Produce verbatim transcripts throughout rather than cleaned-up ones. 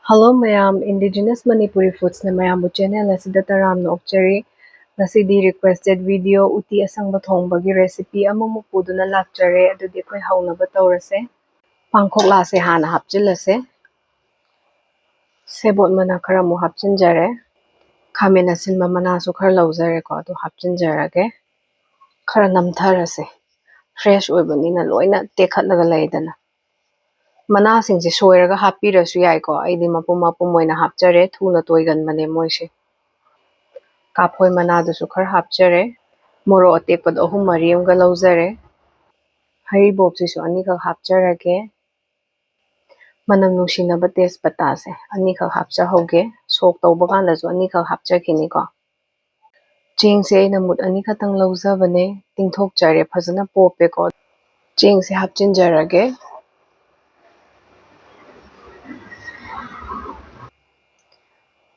Hello ꯃꯌꯥꯝ, Indigenous Manipuri Foodsꯅ ꯃꯌꯥꯝꯕꯨ channel ꯑꯁꯤꯗ ꯇꯔꯥꯝꯅ ꯑꯣꯛꯆꯔꯤ꯫ ꯉꯁꯤꯗꯤ requested video ꯎꯇꯤ ꯑꯁꯪꯕ ꯊꯣꯡꯕꯒꯤ recipe ꯑꯃꯃꯨꯛ ꯄꯨꯗꯨꯅ ꯂꯥꯛꯆꯔꯦ꯫ ꯑꯗꯨꯗꯤ ꯑꯩꯈꯣꯏ ꯍꯧꯅꯕ ꯇꯧꯔꯁꯦ꯫ ꯄꯥꯡꯈꯣꯛꯂꯥꯁꯦ ꯍꯥꯟꯅ ꯍꯥꯞꯆꯤꯜꯂꯁꯦ꯫ ꯁꯦꯕꯣꯠ ꯃꯅꯥ ꯈꯔ ꯑꯃꯨꯛ ꯍꯥꯞꯆꯤꯟꯖꯔꯦ꯫ ꯈꯥꯃꯦꯟ ꯑꯁꯤꯟꯕ ꯃꯅꯥꯁꯨ ꯈꯔ ꯂꯧꯖꯔꯦꯀꯣ, ꯑꯗꯨ ꯍꯥꯞꯆꯤꯟꯖꯔꯒꯦ꯫ ꯈꯔ ꯅꯝꯊꯔꯁꯦ, fresh ꯑꯣꯏꯕꯅꯤꯅ ꯂꯣꯏꯅ ꯇꯦꯛꯈꯠꯂꯒ ꯂꯩꯗꯅ꯫ ꯃꯅꯥꯁꯤꯡꯁꯦ ꯁꯣꯏꯔꯒ ꯍꯥꯞꯄꯤꯔꯁꯨ ꯌꯥꯏꯀꯣ, ꯑꯩꯗꯤ ꯃꯄꯨꯝ ꯃꯄꯨꯝ ꯑꯣꯏꯅ ꯍꯥꯞꯆꯔꯦ, ꯊꯨꯅ ꯇꯣꯏꯒꯟꯕꯅꯦ ꯃꯣꯏꯁꯦ꯫ ꯀꯥꯐꯣꯏ ꯃꯅꯥꯗꯨꯁꯨ ꯈꯔ ꯍꯥꯞꯆꯔꯦ꯫ ꯃꯣꯔꯣꯛ ꯑꯇꯦꯛꯄꯗꯣ ꯑꯍꯨꯝ ꯃꯔꯤ ꯑꯃꯒ ꯂꯧꯖꯔꯦ꯫ ꯍꯔꯤꯕꯣꯞꯁꯤꯁꯨ ꯑꯅꯤꯈꯛ ꯍꯥꯞꯆꯔꯒꯦ꯫ ꯃꯅꯝ ꯅꯨꯡꯁꯤꯅꯕ ꯇꯦꯖꯄꯇꯥꯁꯦ ꯑꯅꯤꯈꯛ ꯍꯥꯞꯆꯍꯧꯒꯦ꯫ ꯁꯣꯛ ꯇꯧꯕ ꯀꯥꯟꯗꯁꯨ ꯑꯅꯤꯈꯛ ꯍꯥꯞꯆꯈꯤꯅꯤꯀꯣ꯫ ꯆꯦꯡꯁꯦ ꯑꯩꯅ ꯃꯨꯠ ꯑꯅꯤꯈꯛꯇꯪ ꯂꯧꯖꯕꯅꯦ, ꯇꯤꯡꯊꯣꯛꯆꯔꯦ, ꯐꯖꯅ ꯄꯣꯞꯄꯦꯀꯣ꯫ ꯆꯦꯡꯁꯦ ꯍꯥꯞꯆꯤꯟꯖꯔꯒꯦ꯫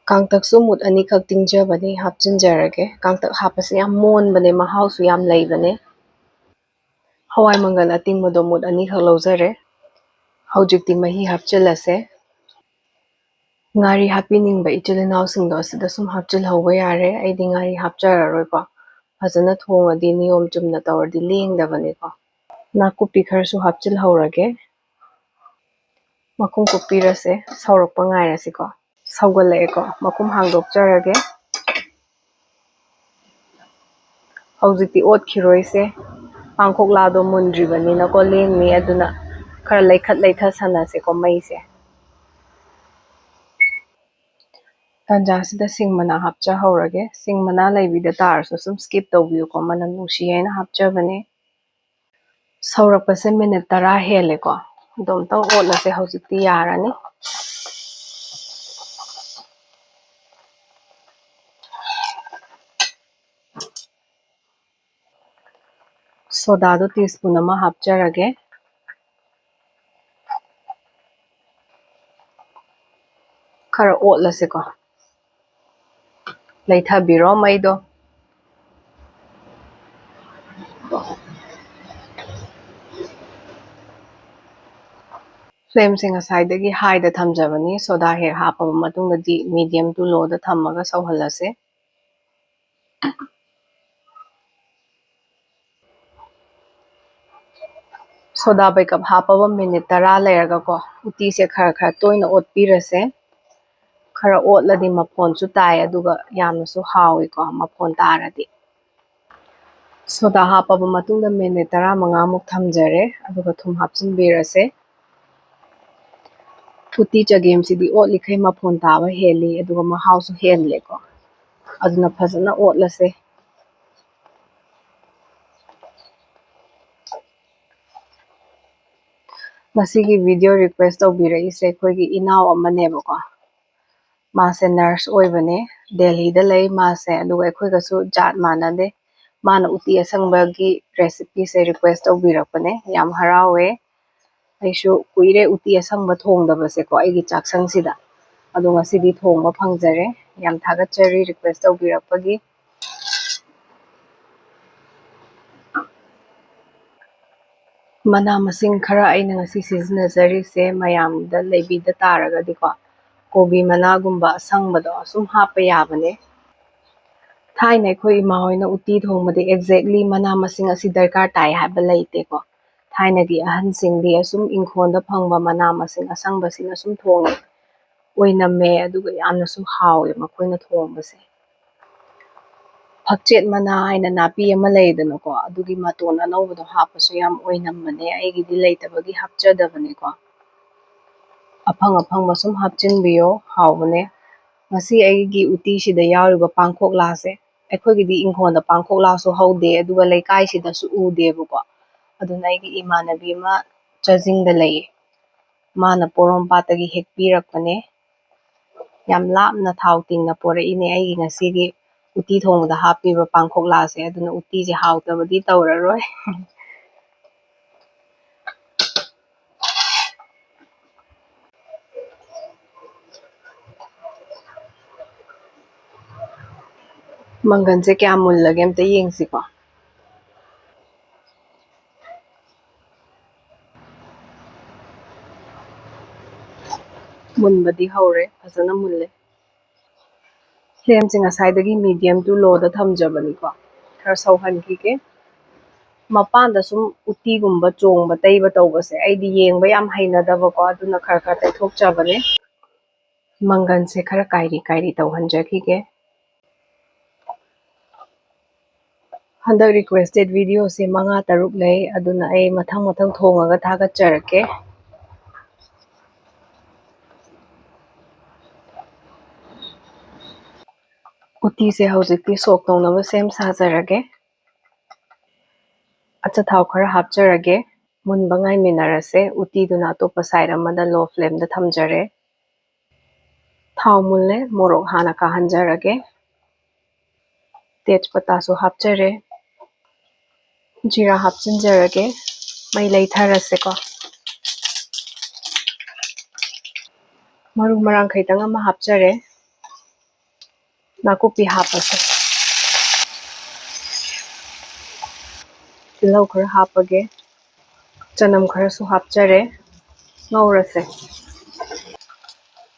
ꯀꯥꯡꯇꯛꯁꯨ ꯃꯨꯠ ꯑꯅꯤꯈꯛ ꯇꯤꯡꯖꯕꯅꯦ, ꯍꯥꯞꯆꯤꯟꯖꯔꯒꯦ꯫ ꯀꯥꯡꯇꯛ ꯍꯥꯞꯄꯁꯦ ꯌꯥꯝ ꯃꯣꯟꯕꯅꯦ, ꯃꯍꯥꯎꯁꯨ ꯌꯥꯝ ꯂꯩꯕꯅꯦ꯫ ꯍꯋꯥꯏ ꯃꯪꯒꯜ ꯑꯇꯤꯡꯕꯗꯣ ꯃꯨꯠ ꯑꯅꯤꯈꯛ ꯂꯧꯖꯔꯦ꯫ ꯍꯧꯖꯤꯛꯇꯤ ꯃꯍꯤ ꯍꯥꯞꯆꯤꯜꯂꯁꯦ꯫ ꯉꯥꯔꯤ ꯍꯥꯞꯄꯤꯅꯤꯡꯕ ꯏꯆꯤꯜ ꯏꯅꯥꯎꯁꯤꯡꯗꯣ ꯑꯁꯤꯗ ꯁꯨꯝ ꯍꯥꯞꯆꯤꯜꯍꯧꯕ ꯌꯥꯔꯦ꯫ ꯑꯩꯗꯤ ꯉꯥꯔꯤ ꯍꯥꯞꯆꯔꯔꯣꯏꯀꯣ꯫ ꯐꯖꯅ ꯊꯣꯡꯉꯗꯤ ꯅꯤꯌꯣꯝ ꯆꯨꯝꯅ ꯇꯧꯔꯗꯤ ꯂꯦꯡꯗꯕꯅꯤꯀꯣ꯫ ꯅꯥꯀꯨꯞꯄꯤ ꯈꯔꯁꯨ ꯍꯥꯞꯆꯤꯜꯍꯧꯔꯒꯦ꯫ ꯃꯈꯨꯝ ꯀꯨꯞꯄꯤꯔꯁꯦ, ꯁꯧꯔꯛꯄ ꯉꯥꯏꯔꯁꯤꯀꯣ꯫ ꯁꯧꯒꯠꯂꯛꯑꯦꯀꯣ, ꯃꯈꯨꯝ ꯍꯥꯡꯗꯣꯛꯆꯔꯒꯦ꯫ ꯍꯧꯖꯤꯛꯇꯤ ꯑꯣꯠꯈꯤꯔꯣꯏꯁꯦ, ꯄꯥꯡꯈꯣꯛꯂꯥꯗꯣ ꯃꯨꯟꯗ꯭ꯔꯤꯕꯅꯤꯅꯀꯣ, ꯂꯦꯡꯅꯤ꯫ ꯑꯗꯨꯅ ꯈꯔ ꯂꯩꯈꯠ ꯂꯩꯊ ꯁꯥꯟꯅꯁꯦꯀꯣ ꯃꯩꯁꯦ꯫ ꯇꯥꯟꯖꯥꯁꯤꯗ ꯁꯤꯡ ꯃꯅꯥ ꯍꯥꯞꯆꯍꯧꯔꯒꯦ꯫ ꯁꯤꯡ ꯃꯅꯥ ꯂꯩꯕꯤꯗ ꯇꯥꯔꯁꯨ ꯁꯨꯝ skip ꯇꯧꯕꯤꯌꯨꯀꯣ, ꯃꯅꯝ ꯅꯨꯡꯁꯤ ꯍꯥꯏꯅ ꯍꯥꯞꯆꯕꯅꯦ꯫ ꯁꯧꯔꯛꯄꯁꯦ ꯃꯤꯅꯤꯠ ꯇꯔꯥ ꯍꯦꯜꯂꯦꯀꯣ꯫ ꯑꯗꯣ ꯑꯝꯇꯪ ꯑꯣꯠꯂꯁꯦ, ꯍꯧꯖꯤꯛꯇꯤ ꯌꯥꯔꯅꯤ꯫ ꯁꯣꯗꯥꯗꯣ tea spoon ꯑꯃ ꯍꯥꯞꯆꯔꯒꯦ꯫ ꯈꯔ ꯑꯣꯠꯂꯁꯤꯀꯣ꯫ ꯂꯩꯊꯕꯤꯔꯣ ꯃꯩꯗꯣ꯫ Flameꯁꯦ ꯉꯁꯥꯏꯗꯒꯤ highꯗ ꯊꯝꯖꯕꯅꯤ꯫ Soda ꯍꯦꯛ ꯍꯥꯞꯄꯕ ꯃꯇꯨꯡꯗꯗꯤ medium to lowꯗ ꯊꯝꯃꯒ ꯁꯧꯍꯜꯂꯁꯦ꯫ Soda ꯕꯩꯀꯞ ꯍꯥꯞꯄꯕ minute ꯇꯔꯥ ꯂꯩꯔꯒꯀꯣ, ꯎꯇꯤꯁꯦ ꯈꯔ ꯈꯔ ꯇꯣꯏꯅ ꯑꯣꯠꯄꯤꯔꯁꯦ꯫ ꯈꯔ ꯑꯣꯠꯂꯗꯤ ꯃꯐꯣꯟꯁꯨ ꯇꯥꯏ, ꯑꯗꯨꯒ ꯌꯥꯝꯅꯁꯨ ꯍꯥꯎꯏꯀꯣ ꯃꯐꯣꯟ ꯇꯥꯔꯗꯤ꯫ Soda ꯍꯥꯞꯄꯕ ꯃꯇꯨꯡꯗ minute ꯇꯔꯥꯃꯉꯥꯃꯨꯛ ꯊꯝꯖꯔꯦ, ꯑꯗꯨꯒ ꯊꯨꯝ ꯍꯥꯞꯆꯤꯟꯕꯤꯔꯁꯦ꯫ ꯎꯇꯤ ꯆꯒꯦꯝꯁꯤꯗꯤ ꯑꯣꯠꯂꯤꯈꯩ ꯃꯐꯣꯟ ꯇꯥꯕ ꯍꯦꯜꯂꯤ, ꯑꯗꯨꯒ ꯃꯍꯥꯎꯁꯨ ꯍꯦꯜꯂꯦꯀꯣ꯫ ꯑꯗꯨꯅ ꯐꯖꯅ ꯑꯣꯠꯂꯁꯦ꯫ ꯉꯁꯤꯒꯤ video request ꯇꯧꯕꯤꯔꯛꯏꯁꯦ ꯑꯩꯈꯣꯏꯒꯤ ꯏꯅꯥꯎ ꯑꯃꯅꯦꯕꯀꯣ꯫ ꯃꯥꯁꯦ nurse ꯑꯣꯏꯕꯅꯦ, ꯗꯦꯜꯍꯤꯗ ꯂꯩ ꯃꯥꯁꯦ, ꯑꯗꯨꯒ ꯑꯩꯈꯣꯏꯒꯁꯨ ꯖꯥꯠ ꯃꯥꯟꯅꯗꯦ꯫ ꯃꯥꯅ ꯎꯇꯤ ꯑꯁꯪꯕꯒꯤ recipeꯁꯦ request ꯇꯧꯕꯤꯔꯛꯄꯅꯦ, ꯌꯥꯝ ꯍꯔꯥꯎꯋꯦ꯫ ꯑꯩꯁꯨ ꯀꯨꯏꯔꯦ ꯎꯇꯤ ꯑꯁꯪꯕ ꯊꯣꯡꯗꯕꯁꯦꯀꯣ ꯑꯩꯒꯤ ꯆꯥꯛꯁꯪꯁꯤꯗ, ꯑꯗꯣ ꯉꯁꯤꯗꯤ ꯊꯣꯡꯕ ꯐꯪꯖꯔꯦ꯫ ꯌꯥꯝ ꯊꯥꯒꯠꯆꯔꯤ request ꯇꯧꯕꯤꯔꯛꯄꯒꯤ꯫ ꯃꯅꯥ ꯃꯁꯤꯡ ꯈꯔ ꯑꯩꯅ ꯉꯁꯤ ꯁꯤꯖꯤꯟꯅꯖꯔꯤꯁꯦ ꯃꯌꯥꯝꯗ ꯂꯩꯕꯤꯗ ꯇꯥꯔꯒꯗꯤꯀꯣ, ꯀꯣꯕꯤ ꯃꯅꯥꯒꯨꯝꯕ ꯑꯁꯪꯕꯗꯣ ꯑꯁꯨꯝ ꯍꯥꯞꯄ ꯌꯥꯕꯅꯦ꯫ ꯊꯥꯏꯅ ꯑꯩꯈꯣꯏ ꯏꯃꯥ ꯍꯣꯏꯅ ꯎꯇꯤ ꯊꯣꯡꯕꯗꯤ exactly ꯃꯅꯥ ꯃꯁꯤꯡ ꯑꯁꯤ ꯗꯔꯀꯥꯔ ꯇꯥꯏ ꯍꯥꯏꯕ ꯂꯩꯇꯦꯀꯣ꯫ ꯊꯥꯏꯅꯒꯤ ꯑꯍꯟꯁꯤꯡꯗꯤ ꯑꯁꯨꯝ ꯏꯪꯈꯣꯜꯗ ꯐꯪꯕ ꯃꯅꯥ ꯃꯁꯤꯡ ꯑꯁꯪꯕꯁꯤꯅ ꯁꯨꯝ ꯊꯣꯡꯉꯦ꯫ ꯑꯣꯏꯅꯝꯃꯦ, ꯑꯗꯨꯒ ꯌꯥꯝꯅꯁꯨ ꯍꯥꯎꯋꯦ ꯃꯈꯣꯏꯅ ꯊꯣꯡꯕꯁꯦ꯫ ꯐꯛꯆꯦꯠ ꯃꯅꯥ ꯍꯥꯏꯅ ꯅꯥꯄꯤ ꯑꯃ ꯂꯩꯗꯅꯀꯣ, ꯑꯗꯨꯒꯤ ꯃꯇꯣꯟ ꯑꯅꯧꯕꯗꯣ ꯍꯥꯞꯄꯁꯨ ꯌꯥꯝ ꯑꯣꯏꯅꯝꯕꯅꯦ꯫ ꯑꯩꯒꯤꯗꯤ ꯂꯩꯇꯕꯒꯤ ꯍꯥꯞꯆꯗꯕꯅꯦꯀꯣ꯫ ꯑꯐꯪ ꯑꯐꯪꯕ ꯁꯨꯝ ꯍꯥꯞꯆꯤꯟꯕꯤꯌꯣ, ꯍꯥꯎꯕꯅꯦ꯫ ꯉꯁꯤ ꯑꯩꯒꯤ ꯎꯇꯤꯁꯤꯗ ꯌꯥꯎꯔꯤꯕ ꯄꯥꯡꯈꯣꯛꯂꯥꯁꯦ, ꯑꯩꯈꯣꯏꯒꯤꯗꯤ ꯏꯪꯈꯣꯜꯗ ꯄꯥꯡꯈꯣꯛꯂꯥꯁꯨ ꯍꯧꯗꯦ, ꯑꯗꯨꯒ ꯂꯩꯀꯥꯏꯁꯤꯗꯁꯨ ꯎꯗꯦꯕꯀꯣ꯫ ꯑꯗꯨꯅ ꯑꯩꯒꯤ ꯏꯃꯥꯟꯅꯕꯤ ꯑꯃ ꯆꯥꯖꯤꯡꯗ ꯂꯩꯌꯦ, ꯃꯥꯅ ꯄꯣꯔꯣꯝꯄꯥꯠꯇꯒꯤ ꯍꯦꯛꯄꯤꯔꯛꯄꯅꯦ꯫ ꯌꯥꯝ ꯂꯥꯞꯅ ꯊꯥꯎ ꯇꯤꯡꯅ ꯄꯣꯔꯛꯏꯅꯦ ꯑꯩꯒꯤ ꯉꯁꯤꯒꯤ ꯎꯇꯤ ꯊꯣꯡꯕꯗ ꯍꯥꯞꯄꯤꯕ ꯄꯥꯡꯈꯣꯛꯂꯥꯁꯦ꯫ ꯑꯗꯨꯅ ꯎꯇꯤꯁꯦ ꯍꯥꯎꯇꯕꯗꯤ ꯇꯧꯔꯔꯣꯏ꯫ ꯃꯪꯒꯟꯁꯦ ꯀꯌꯥꯝ ꯃꯨꯜꯂꯒꯦ ꯑꯝꯇ ꯌꯦꯡꯁꯤꯀꯣ꯫ ꯃꯨꯟꯕꯗꯤ ꯍꯧꯔꯦ, ꯐꯖꯅ ꯃꯨꯜꯂꯦ꯫ Flameꯁꯦ ꯉꯁꯥꯏꯗꯒꯤ medium to lowꯗ ꯊꯝꯖꯕꯅꯤꯀꯣ꯫ ꯈꯔ ꯁꯧꯍꯟꯈꯤꯒꯦ꯫ ꯃꯄꯥꯟꯗ ꯁꯨꯝ ꯎꯇꯤꯒꯨꯝꯕ ꯆꯣꯡꯕ ꯇꯩꯕ ꯇꯧꯕꯁꯦ ꯑꯩꯗꯤ ꯌꯦꯡꯕ ꯌꯥꯝ ꯍꯩꯅꯗꯕꯀꯣ, ꯑꯗꯨꯅ ꯈꯔ ꯈꯔ ꯇꯩꯊꯣꯛꯆꯕꯅꯦ꯫ ꯃꯪꯒꯟꯁꯦ ꯈꯔ ꯀꯥꯏꯔꯤ ꯀꯥꯏꯔꯤ ꯇꯧꯍꯟꯖꯈꯤꯒꯦ꯫ ꯍꯟꯗꯛ requested videoꯁꯦ ꯃꯉꯥ ꯇꯔꯨꯛ ꯂꯩ, ꯑꯗꯨꯅ ꯑꯩ ꯃꯊꯪ ꯃꯊꯪ ꯊꯣꯡꯉꯒ ꯊꯥꯒꯠꯆꯔꯛꯀꯦ꯫ ꯎꯇꯤꯁꯦ ꯍꯧꯖꯤꯛꯇꯤ soak ꯇꯧꯅꯕ ꯁꯦꯝ ꯁꯥꯖꯔꯒꯦ꯫ ꯑꯆꯥꯊꯥꯎ ꯈꯔ ꯍꯥꯞꯆꯔꯒꯦ꯫ ꯃꯨꯟꯕ ꯉꯥꯏꯃꯤꯟꯅꯔꯁꯦ꯫ ꯎꯇꯤꯗꯨꯅ ꯑꯇꯣꯞꯄ side ꯑꯃꯗ low flameꯗ ꯊꯝꯖꯔꯦ꯫ ꯊꯥꯎ ꯃꯨꯜꯂꯦ, ꯃꯣꯔꯣꯛ ꯍꯥꯟꯅ ꯀꯥꯍꯟꯖꯔꯒꯦ꯫ ꯇꯦꯖꯄꯇꯥꯁꯨ ꯍꯥꯞꯆꯔꯦ꯫ ꯖꯤꯔꯥ ꯍꯥꯞꯆꯤꯟꯖꯔꯒꯦ꯫ ꯃꯩ ꯂꯩꯊꯔꯁꯦꯀꯣ꯫ ꯃꯔꯨ ꯃꯔꯥꯡ ꯈꯤꯇꯪ ꯑꯃ ꯍꯥꯞꯆꯔꯦ꯫ ꯅꯥꯀꯨꯞꯄꯤ ꯍꯥꯞꯄꯁꯦ꯫ ꯇꯤꯜꯍꯧ ꯈꯔ ꯍꯥꯞꯄꯒꯦ꯫ ꯆꯅꯝ ꯈꯔꯁꯨ ꯍꯥꯞꯆꯔꯦ꯫ ꯉꯧꯔꯁꯦ꯫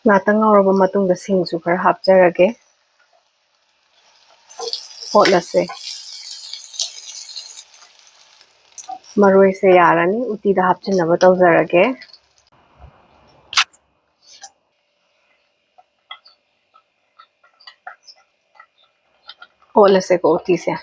ꯉꯥꯛꯇꯪ ꯉꯧꯔꯕ ꯃꯇꯨꯡꯗ ꯁꯤꯡꯁꯨ ꯈꯔ ꯍꯥꯞꯆꯔꯒꯦ꯫ ꯑꯣꯠꯂꯁꯦ꯫ ꯃꯔꯣꯏꯁꯦ ꯌꯥꯔꯅꯤ, ꯎꯇꯤꯗ ꯍꯥꯞꯆꯤꯟꯅꯕ ꯇꯧꯖꯔꯒꯦ꯫ ꯑꯣꯠꯂꯁꯦꯀꯣ ꯎꯇꯤꯁꯦ꯫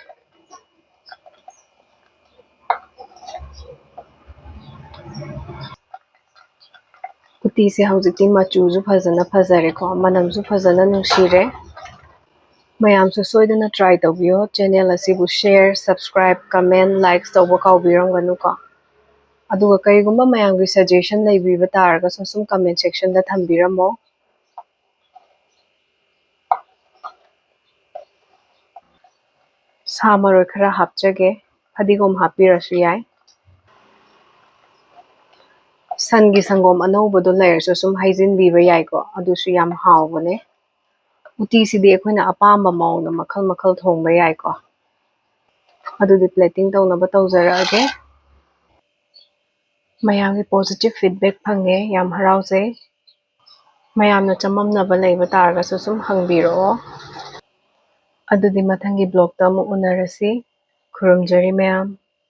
ꯎꯇꯤꯁꯦ ꯍꯧꯖꯤꯛꯇꯤ ꯃꯆꯨꯁꯨ ꯐꯖꯅ ꯐꯖꯔꯦꯀꯣ, ꯃꯅꯝꯁꯨ ꯐꯖꯅ ꯅꯨꯡꯁꯤꯔꯦ꯫ ꯃꯌꯥꯝꯁꯨ ꯁꯣꯏꯗꯅ try ꯇꯧꯕꯤꯌꯣ꯫ Channel ꯑꯁꯤꯕꯨ share, subscribe, comment, likes ꯇꯧꯕ ꯀꯥꯎꯕꯤꯔꯝꯒꯅꯨꯀꯣ꯫ ꯑꯗꯨꯒ ꯀꯔꯤꯒꯨꯝꯕ ꯃꯌꯥꯝꯒꯤ suggestion ꯂꯩꯕꯤꯕ ꯇꯥꯔꯒꯁꯨ ꯁꯨꯝ comment sectionꯗ ꯊꯝꯕꯤꯔꯝꯃꯣ꯫ ꯁꯥ ꯃꯔꯣꯏ ꯈꯔ ꯍꯥꯞꯆꯒꯦ, ꯐꯗꯤꯒꯣꯝ ꯍꯥꯞꯄꯤꯔꯁꯨ ꯌꯥꯏ꯫ ꯁꯟꯒꯤ ꯁꯪꯒꯣꯝ ꯑꯅꯧꯕꯗꯣ ꯂꯩꯔꯁꯨ ꯁꯨꯝ ꯍꯩꯖꯤꯟꯕꯤꯕ ꯌꯥꯏꯀꯣ, ꯑꯗꯨꯁꯨ ꯌꯥꯝ ꯍꯥꯎꯕꯅꯦ꯫ ꯎꯇꯤꯁꯤꯗꯤ ꯑꯩꯈꯣꯏꯅ ꯑꯄꯥꯝꯕ ꯃꯑꯣꯡꯗ ꯃꯈꯜ ꯃꯈꯜ ꯊꯣꯡꯕ ꯌꯥꯏꯀꯣ꯫ ꯑꯗꯨꯗꯤ plating ꯇꯧꯅꯕ ꯇꯧꯖꯔꯛꯑꯒꯦ꯫ ꯃꯌꯥꯝꯒꯤ positive feedback ꯐꯪꯉꯦ, ꯌꯥꯝ ꯍꯔꯥꯎꯖꯩ꯫ ꯃꯌꯥꯝꯅ ꯆꯃꯝꯅꯕ ꯂꯩꯕ ꯇꯥꯔꯒꯁꯨ ꯁꯨꯝ ꯍꯪꯕꯤꯔꯛꯑꯣ꯫ ꯑꯗꯨꯗꯤ ꯃꯊꯪꯒꯤ vlogꯇ ꯑꯃꯨꯛ ꯎꯅꯔꯁꯤ꯫ ꯈꯨꯔꯨꯝꯖꯔꯤ ꯃꯌꯥꯝ꯫